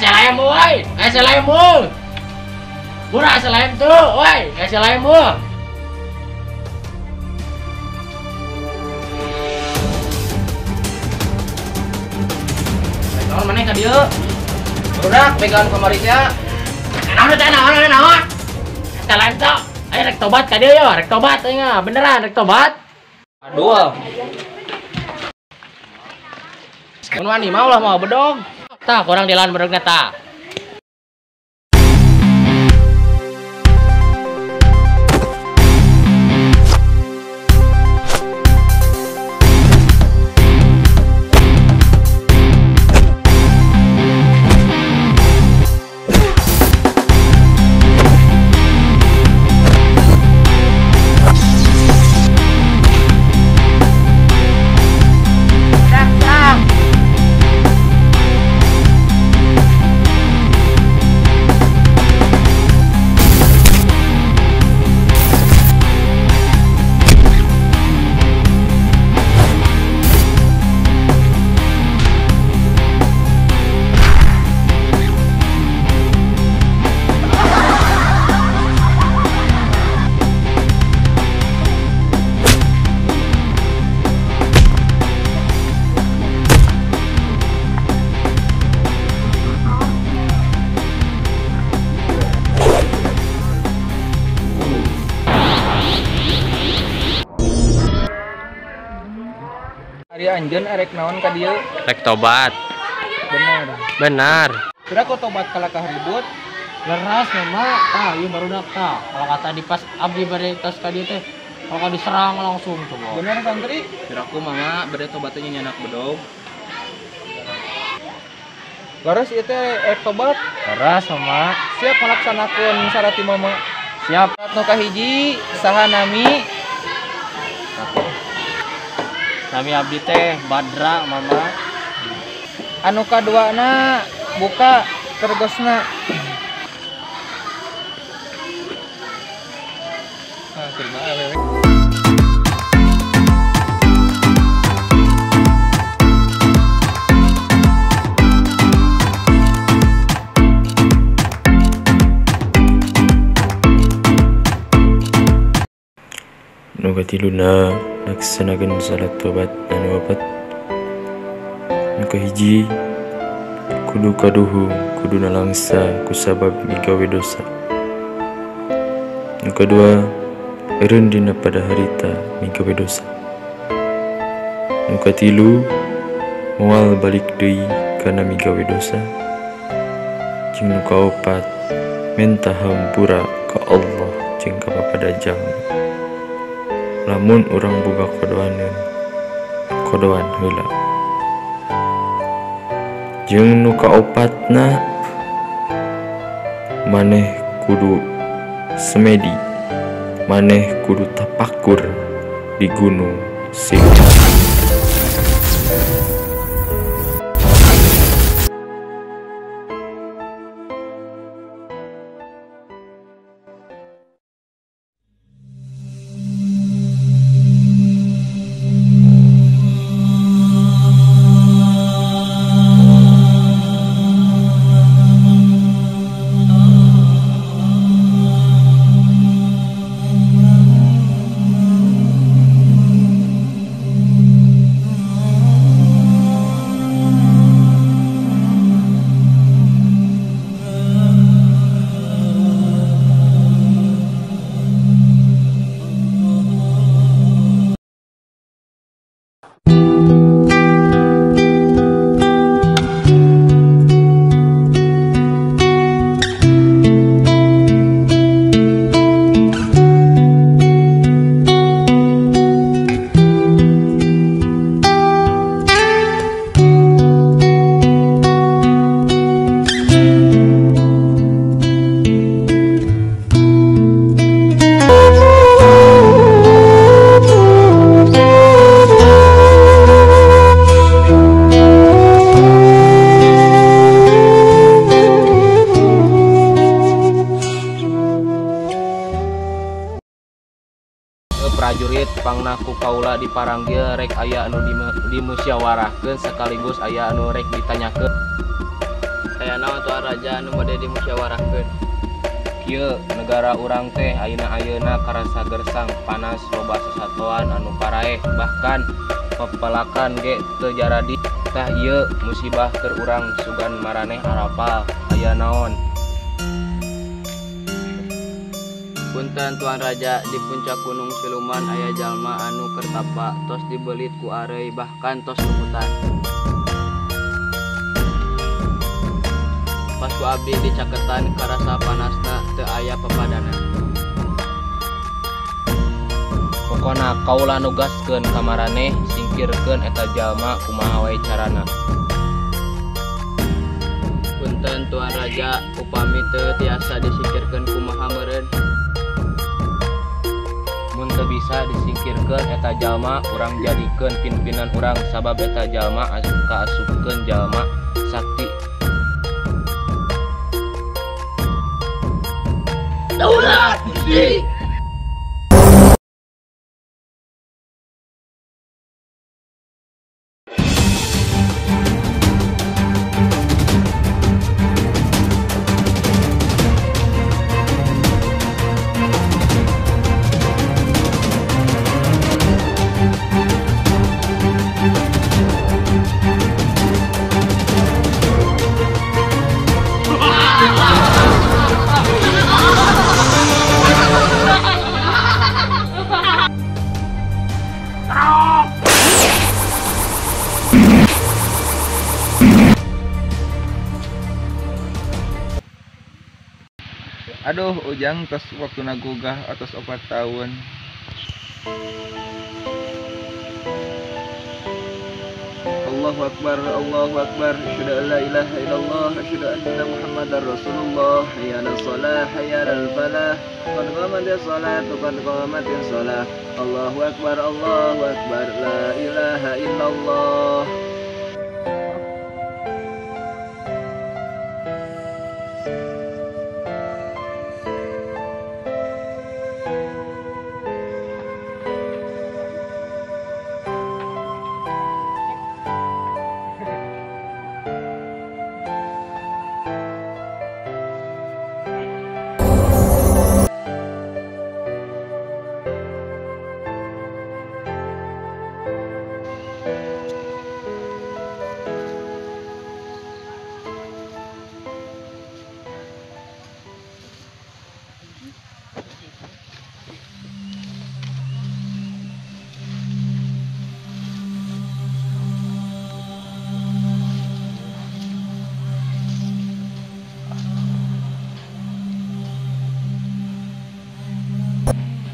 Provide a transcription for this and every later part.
SLM woi, SLM woi. Murah SLM tuh, woi, SLM woi. Naon maneh ka dieu? Budak pegang kamari teh. Naon teh naon naon. SLM tuh. Ayo rek tobat ka dieu yo, rek tobat aing beneran rek tobat. Aduh. Mun wani mah ulah mau bedog. Tah kurang di lahan bedogna tah. Ari anjeun arek naon ka dieu? Rek tobat. Benar. Benar. Kira kok tobat kalakah ribut? Leras mama, tah ieu barudak tah. Kalau kata di pas abdi bade tos ka dieu teh, kalau diserang langsung coba. Benar santri? Kira aku mama bade tobatnya nyanak bedog. Leres ieu teh rek tobat? Leres mama. Siap melaksanakeun syarat ti mama. Siap. Syarat nu kahiji saha nami? Nami abdi teh Badra mama. Anu kaduana buka tergosna. Ah, terima awewe. Nu katiluna laksanakeun salat tobat anu opat. Nu kahiji kudu kaduhung kudu nalangsa kusabab migawe dosa. Nu kadua eureun dina pada harita migawe dosa. Nu katilu moal balik deui kana migawe dosa. Jeung nu kaopat menta hampura ka Allah jeung ka Bapa jalma. Lamun urang boga kodoaneun kodoan heula. Jeung nu kaopatna maneh kudu semedi, maneh kudu tapakur di gunung Sing. kaula diparanggil rek aya anu dimusyawarahkeun sekaligus aya anu rek ditanyakeun. Aya naon Tuan Raja anu bade dimusyawarahkeun? Kieu negara urang teh ayeuna-ayeuna karasa gersang panas loba sasatoan anu paraeh bahkan pepelakan ge teu jaradi. Tah ieu musibah keur urang sugan maraneh arapal aya naon. Punten Tuan Raja, di puncak Gunung Siluman aya jalma anu keur tapa tos dibelit ku areuy bahkan tos lumutan. Pas ku abdi dicaketan karasa panasna teu aya papadana. Pokona kaula nugaskeun ka maraneh singkirkeun eta jalma kumaha wae carana. Punten Tuan Raja, upami teu tiasa disingkirkeun kumaha meureun? Mun teu bisa disingkirkeun eta jalma urang jadikeun pimpinan urang sabab eta jalma kaasupkeun jalma sakti. Daulat Gusti. Aduh, Ujang tos waktu nagugah atas 4 tahun. Allahu Akbar, Allahu Akbar, asyhadu an la ilaha illallah, asyhadu anna Muhammadar Rasulullah, hayya 'alal shalah, hayya 'alal falah, qad qamatis salatu, qad qamatis shalah, Allahu Akbar, Allahu Akbar, la ilaha illallah.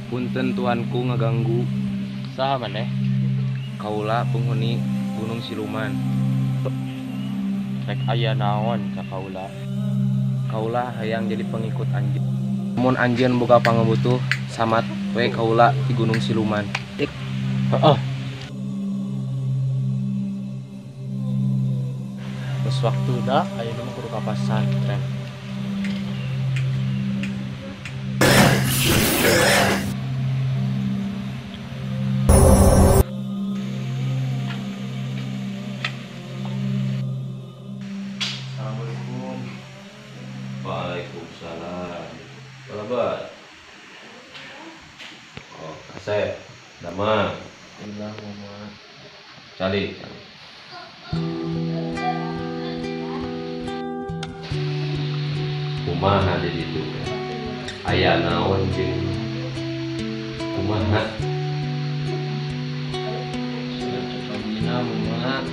Punten tuanku ngaganggu. Saha maneh? Kaula penghuni Gunung Siluman. Rek aya naon ka kaula? Kaula hayang jadi pengikut anjeun. Mun anjeun boga pangabutuh samat we kaula di Gunung Siluman. Heeh. Geus waktuna ayeuna mah kudu ka pasantren. Assalamualaikum. Waalaikumsalam. Kalabat. Oh, kasep. Dama. Alhamdulillah, mama. Cali, cali. Kumaha di ditu? Aya naon jeung kumaha? Sudah mama.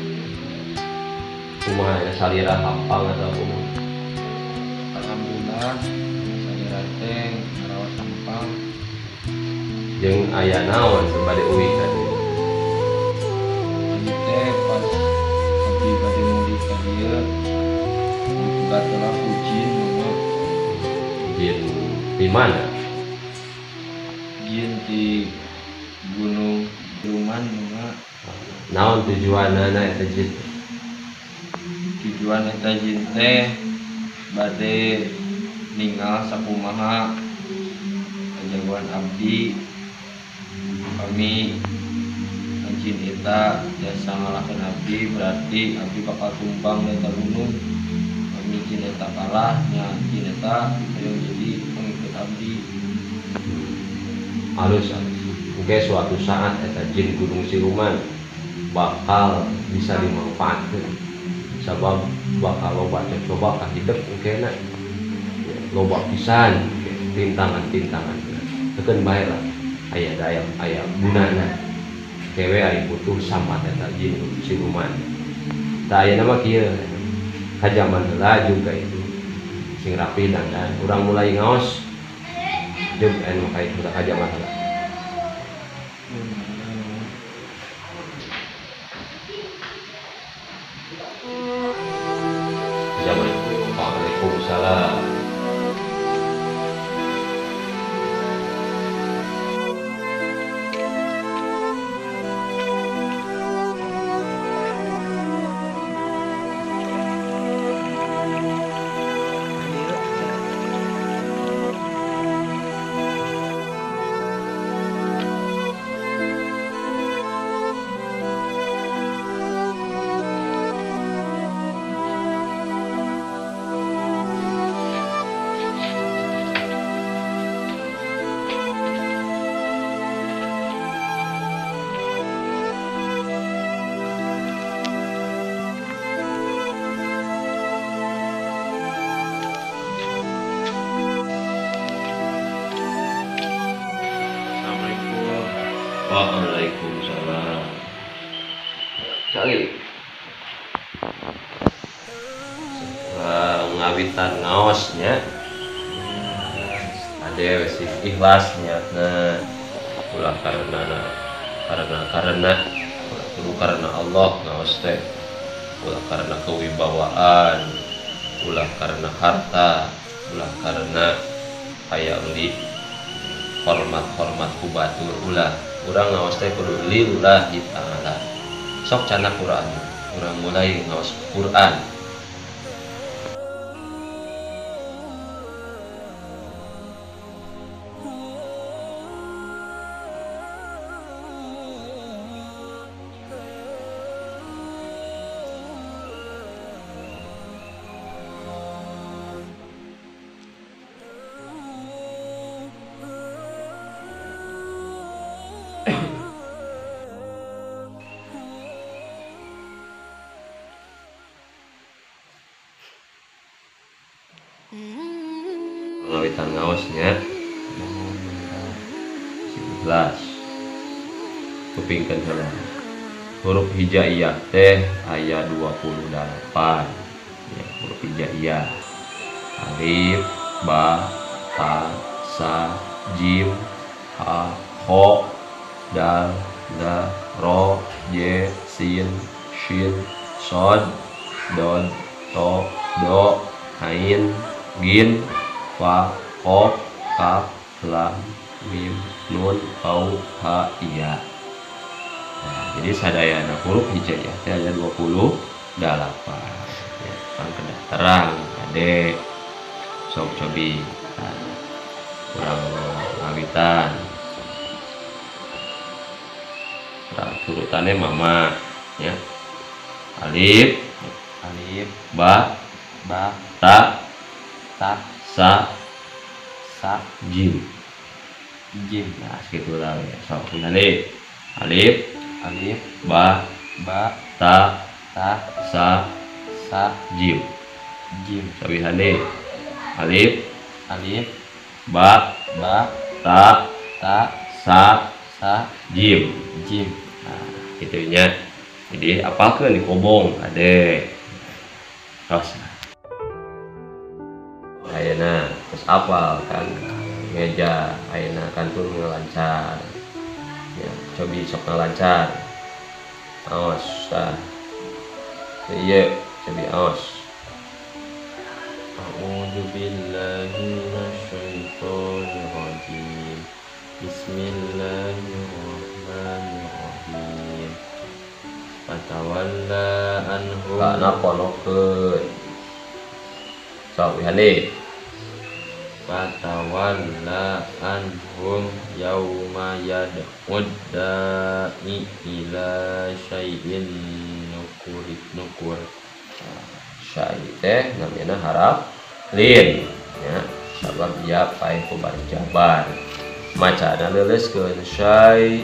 Kumaha ya salira hampang atau kumaha? Alhamdulillah salira teh ngaraos hampang. Jeung aya naon bade uih ka dieu? Tadi teh pas abdi bade mudik ka dieu dipegat ku jin mama. Jin di mana? Jin di Gunung Siluman mama. Naon tujuanana eta jin? Tujuan eta jin teh bade ningal sakumaha kajagoan abdi kami Jin eta jasa ngalahkeun abdi berarti abdi bakal tumbang di eta gunung. Kami jin eta kalah nya jin eta hoyong jadi pengikut abdi. Halus halus. Oke, suatu saat eta jin gunung siluman bakal bisa dimanfaatkan sabab bakal loba coba ka hidup engkena loba pisan rintangan-rintangan teukeun bae lah aya daya aya gunana kewe ari butuh sama eta jin siluman. Tah ayeuna mah kieu ka jaman heula juga itu sing rapi dandan urang mulai ngaos jeung anu ka itu ka jaman heula. Zaman. Waalaikumsalam. Waalaikumsalam. Cali. Ngawitan ngaosnya. Ade wis ikhlas niatna. Ulah karena ulah kudu karena Allah ngaos teh. Ulah karena kewibawaan, ulah karena harta, ulah karena hayang di hormat-hormat ku batur ulah. Urang ngaos teh kudu lillahi ta'ala. Sok cana Quran, urang mulai ngaos Quran. Ngawitan ngaosnya ikhlas kupingkeun heula. Huruf hijaiyah teh aya 28 ya, huruf hijaiyah alif, ba, ta, sa, jim, ha, kho, dal, da, ro, je, sin, shin, sod, dod, to, do, ain, gin, fa, qof, kaf, lam, mim, nun, au, ha, iya. Nah, jadi sadayana huruf hijaiyah teh aya 28. Ya, pang kedah terang ade sok cobi. Nah, urang ngawitan. Terang turutane mama ya. Alif, alif, ba, ba, ta, ta, sa, sa, jim, jim. Nah, segitulah ya. Sok nanti alif, alif, ba, ba, ta, ta, sa, sa, jim, jim. Sabihane alif, alif, ba, ba, ta, ta, sa, sa, jim, jim. Nah, gitunya. Jadi apalkeun dikobong ade. Terus ayeuna terus apal kan meja ayeuna kantun ngalancar ya, cobi sok ngalancar aos tah ieu cobi aos. A'udzu billahi minasyaitonir rajim. Bismillahirrahmanirrahim. Fatawalla anhum. Kana ponokeun. Sok wihane. Fatawalla anhum yauma yad'ud da'i ila syai'in nukur. Syai teh namina harap lin ya, sabab ia paeh ku bari jabar. Macana leuleuskeun syai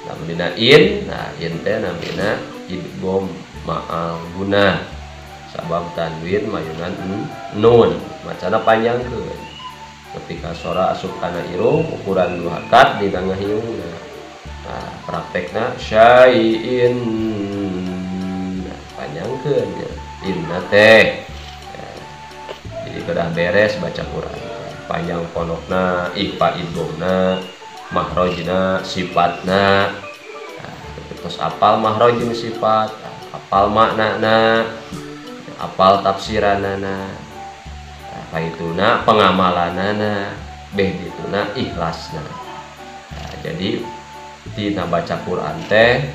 namina in, nah in teh namina idgham ma'al guna. Sabab tanwin mayunan nun, macana panjangkeun. Ketika sora asup kana irung ukuran dua harkat dina ngahiungna. Nah, praktekna syai'in nah, panjangkeun ya. Inna teh. Nah, jadi kedah beres baca Quran. Panjang pondokna, ikhfa idghamna, mahrojna, sifatna. Nah, terus apal mahroj jeung sifat, apal maknana, apal tafsiranana, kaituna pengamalanana, beh dituna ikhlasna. Nah, jadi tina baca Quran teh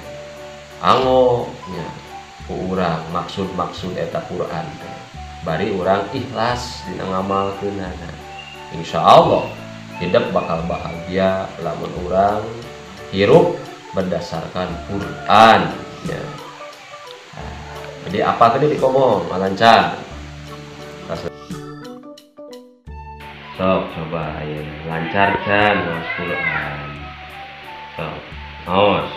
anggo nya ku urang maksud-maksud eta Quran teh. Bari urang ikhlas dina ngamalkeunana. Insyaallah hidup bakal bahagia lamun urang hirup berdasarkan Quran ya. Jadi apa tadi dikomong lancar. Sok coba ayo lancar can maos Quran. Sok maos.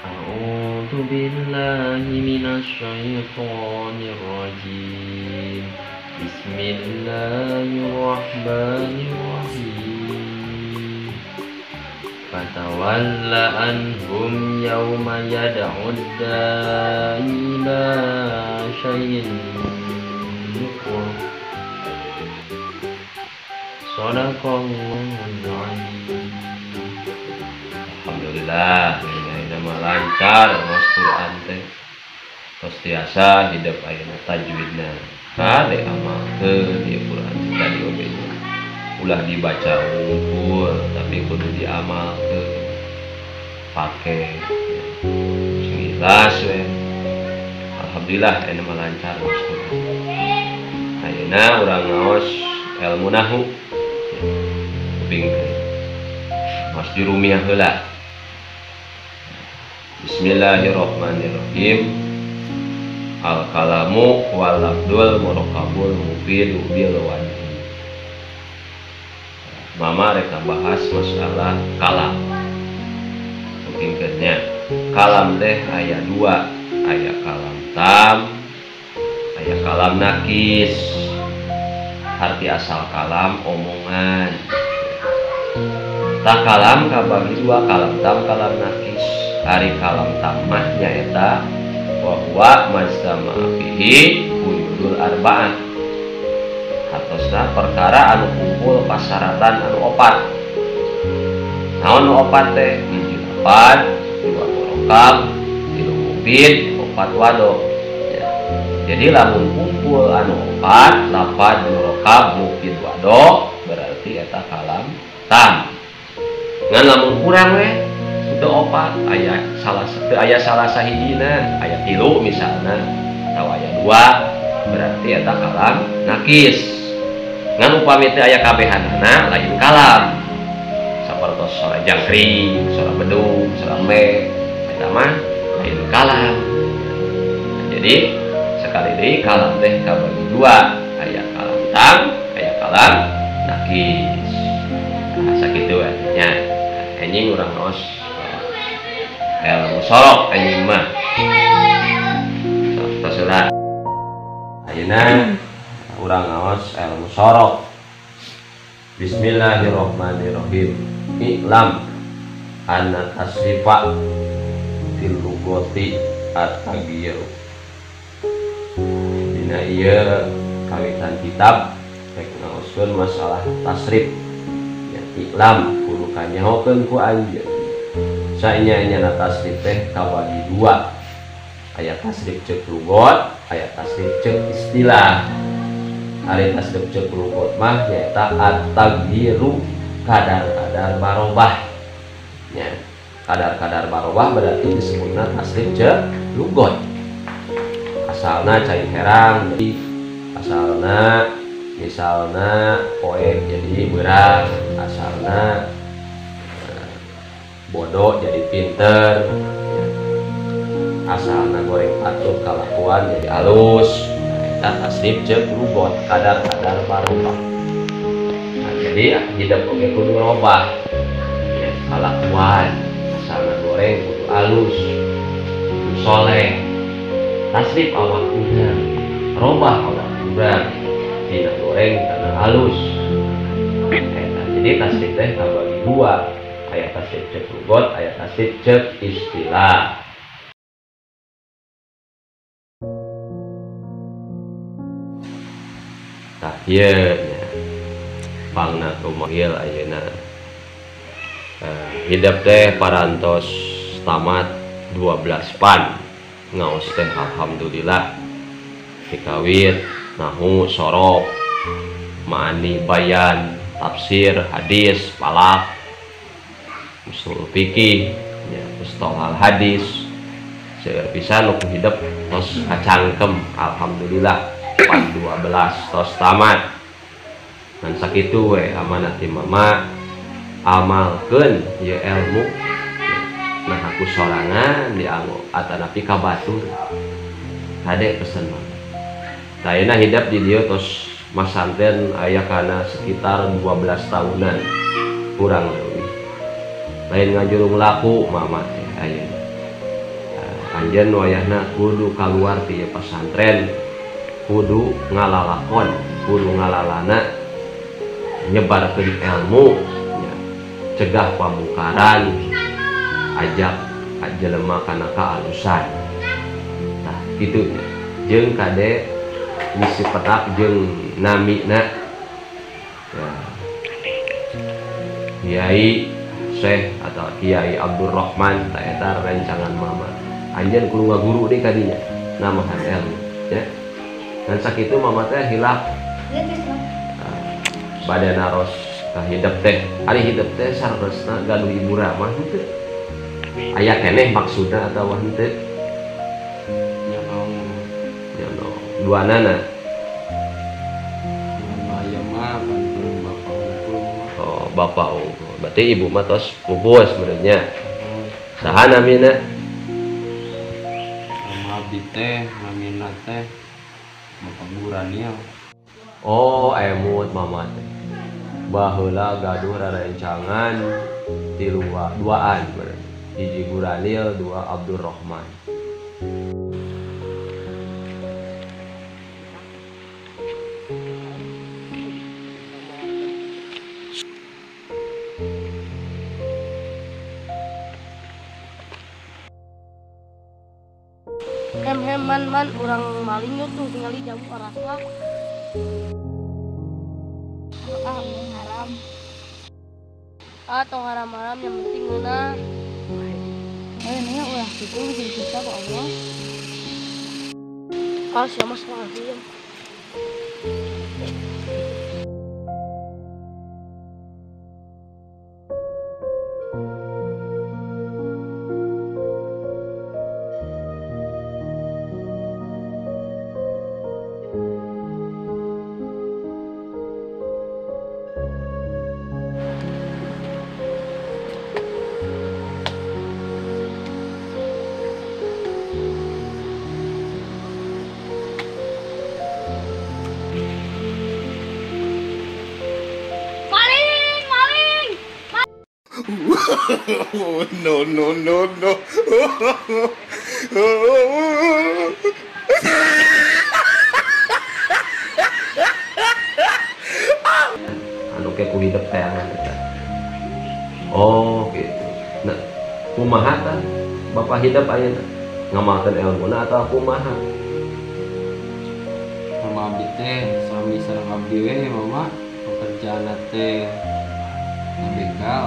A'udzu billahi minasyaitonir rajim. Bismillahirrahmanirrahim. Fatawalla anhum yauma yad'ud da'i ila syai'in nukur. Shadaqallahul azim. Alhamdulillah, ayeuna mah lancar maos Quran teh. Tos tiasa hidup ayeuna tajwidna. Kade amalkeun ieu Quran tadi oge. Ulah dibaca unggul tapi kudu diamalkeun. Pake sing ikhlas we. Alhamdulillah ayeuna mah lancar maos Quran. Ayeuna urang ngaos ilmu nahwu. Kupingkeun. Maos jurumiyah heula. Bismillahirrahmanirrahim. Al kalamu wal lafdul murakkabul mufidu bil wajhi. Mama rek bahas masalah kalam. Kupingkeunnya. Kalam teh aya dua, aya kalam tam, aya kalam nakis. Arti asal kalam omongan. Tah kalam kabagi dua, kalam tam, kalam nakis. Ari kalam tam mah nyaeta wa huwa majtama'a fihi quyudul arba'ah. Hartosna perkara anu kumpul pasaratan anu opat. Naon nu opat teh? Hiji lapan, dua murakkab, tilu mufid, opat wado. Ya. Jadi lamun kumpul anu opat, lapan, murakkab, mufid, wado, berarti eta kalam tam. Ngan lamun kurang we teu opat, aya salah teu aya salah sahijina, aya tilu misalna atau aya dua, berarti eta kalam nakis. Ngan upami teu aya kabehanana lain kalam. Sapertos sora jangkrik, sora bedug, sora me, eta mah lain kalam. Nah, jadi sekali deui kalam teh kabagi dua, aya kalam tam, aya kalam nakis. Nah, sakitu we nya. Anjing urang ngaos ilmu sorok anjing mah. Sok tos heula. Ayeuna urang ngaos ilmu sorok. Bismillahirrahmanirrahim. I'lam anna tasrifa fil lugati at-taghyir. Dina ieu kawitan kitab rek ngaoskeun masalah tasrif. Ya, i'lam kudu kanyahokeun ku anjeun. Saenya-enyana tasrif teh kabagi dua. Aya tasrif ceuk lugot, aya tasrif ceuk istilah. Ari tasrif ceuk lugot mah nyaeta at-taghyiru, kadar-kadar barobah. Nya, kadar-kadar barobah berarti disebutna tasrif ceuk lugot. Asalna cai herang, asalna Misalna poek jadi beurang, asalna bodoh jadi pinter, ya. Asalna goreng patut kalakuan jadi alus. Nah, eta tasrif ceuk lugot kadar-kadar barobah. Nah, jadi hidup oge kudu robah, ya, kalakuan asalna goreng kudu alus, kudu soleh. Tasrif awak urang, robah awak urang tina goreng kana halus. Eta jadi tasrif teh kabagi dua, aya tasrif ceuk lugot, aya tasrif ceuk istilah. Tah ieu nya pangna kumaha ayeuna. Hidup teh parantos tamat 12 pan ngaos teh alhamdulillah dikawit nahu sorok ma'ani bayan tafsir hadis falak usul fikih ya musthalahul hadis seueur pisan nu hidup tos kacangkem alhamdulillah pan 12 tos tamat. Dan sakitu we amanat ti mama amalkeun ieu ilmu. Nah aku sorangan dianggo atanapi ka batur. Kade pesen mama. Tah hidup di dieu tos masantren aya kana sekitar 12 tahunan kurang leuwih. Lain ngajurung laku mama teh ayeuna. Anjeun wayahna kudu kaluar ti ieu pasantren, kudu ngalalakon, kudu ngalalana nyebarkeun ilmu, ya, cegah pamungkaran, ajak jelema kana kaalusan. Tah kitu nya. Jeung kade misi petak jeung namina ya, Kiai Syekh atau Kiai Abdurrahman ta eta rencangan mama. Anjeun kudu ngaguru deui ka dinya namahan ilmu ya. Dan sakitu mama teh hilaf bade naros ka hidep teh. Ari hidep teh saresna gaduh ibu ramah henteu. Aya keneh maksudna atawa henteu? Nya naon? Nya naon? Duanana. Aya mah pantun bapak unggul. Oh, bapak unggul. Berarti ibu mah tos pupus sebenarnya. Saha namina? Nama abdi teh, namina teh Bapak Guraniel. Oh, emut mama teh. Baheula gaduh rarencangan tilu duaan berarti. Hiji Guranil, dua Abdurrahman. Hem hem man man urang maling tuh tinggal di jamu arasna. Ah, haram. Ah, tong haram-haram yang penting ngeunah. Ayo nih ulah kitu jadi kita ku Allah. Ah, siapa mah diam. Oh, no, no, no, no. Anu ke ku hidup tayangan eta. Oh, gitu. Nah, kumaha tah Bapak hidup ayeuna? Ngamalkeun ilmuna atau kumaha? Mama abdi teh sami sareng abdi we mama pekerjaan teh ngabegal.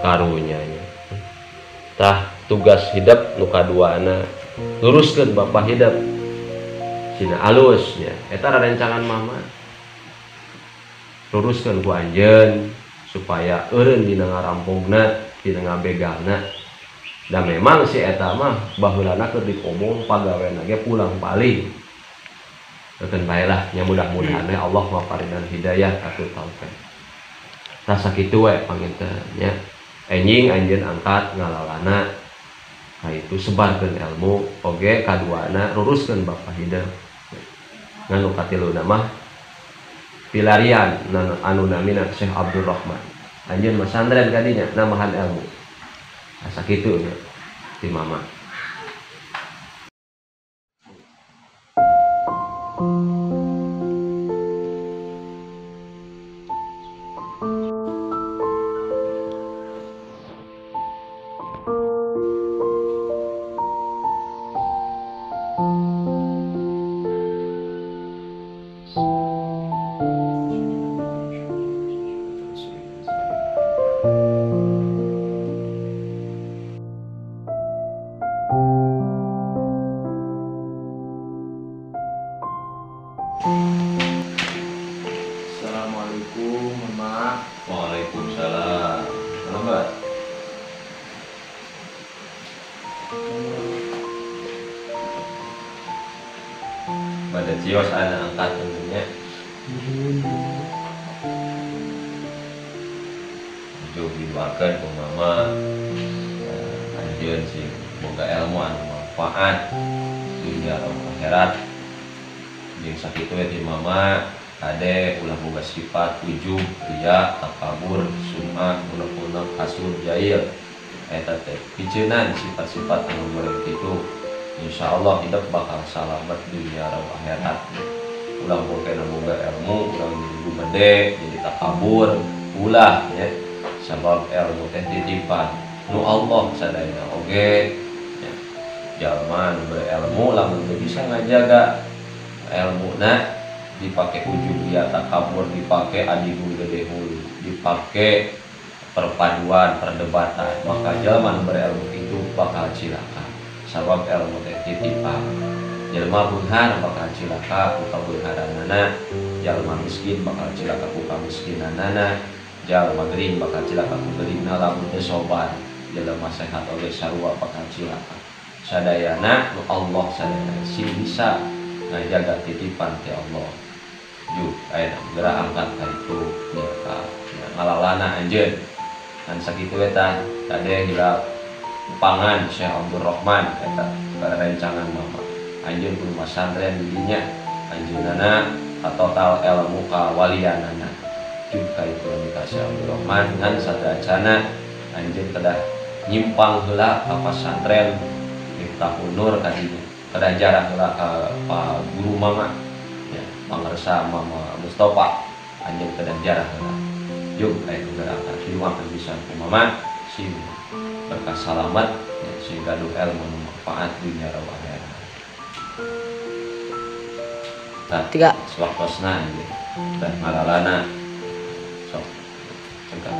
Karunya nya. Tah tugas hidup nu kaduana luruskeun bapak hidup sina alus nya. Eta rencangan mama. Luruskeun ku anjeun supaya eureun dina ngarampogna, dina ngabegalna. Da memang si eta mah baheulana keur dikobong pagawena ge pulang paling. Keun bae lah nya, mudah-mudahan we Allah maparinan hidayah ka taufik. Rasa kitu we panginten nya. Enjing anjeun angkat ngalalana ka itu sebarkeun ilmu oge, kaduana ruruskeun bapa hidup. Ngan nu katiluna mah pilarian anu namina Syekh Abdul Rahman. Anjeun masantren kadinya namahan ilmu. Asa kitu nya ti mama. Assalamualaikum, Mama. Waalaikumsalam. Selamat. Pada cios ana angkat tentunya. Jauh didoakeun ku mama. Anjeun sing boga ilmu anu manfaat dunia atau akhirat. Jeung sakitu we ti mama. Kade ulah boga sifat ujub, riya, takabur, sum'ah, unek-unek, hasud, jahil. Eta teh piceunan sifat-sifat anu goreng kitu. Insyaallah hidup bakal salamet dunia atau akhirat. Ulah boga boga ilmu, ulah jadi gumede, jadi takabur, ulah ya. Sabab ilmu teh titipan nu Allah sadayana oge. Ya. Jalma nu berilmu lamun teu bisa ngajaga ilmuna dipakai ujub ya takabur, dipakai adihu gede hulu, dipakai perpaduan, perdebatan, maka jalma nu berilmu itu bakal cilaka. Sabab ilmu teh titipan. Jalma beunghar bakal cilaka ku kabeungharanana, jalma miskin bakal cilaka ku kamiskinanana, jalma gering bakal cilaka ku geringna lamun teu sobar, jalma sehat oge sarua bakal cilaka. Sadayana nu Allah sadayana sing bisa ngajaga titipan ti Allah. Juk aya geura angkat ka itu nya ka ngalalana anjeun. Ngan sakitu eta kade hilap pangan Syekh Abdul Rahman eta rencangan mama. Anjeun kudu masantren di dinya, anjeunana total ilmu kawalianana. Juk ka itu ka Syekh Abdul Rahman ngan sadacana anjeun kedah nyimpang heula ka pasantren Miftahun Nur kadinya. Kedah jarah heula ka Pak Guru Mama ya, pangersa Mama Mustafa anjeun kedah jarah heula. Juk ka itu geura didoakeun pisan ku mama sing berkah salamat ya, sing gaduh ilmu nu manfaat dunya rawa akhirat. Tah, Tiga. Sawaktosna ieu. Tah ngalalana. Sok. Cengkak.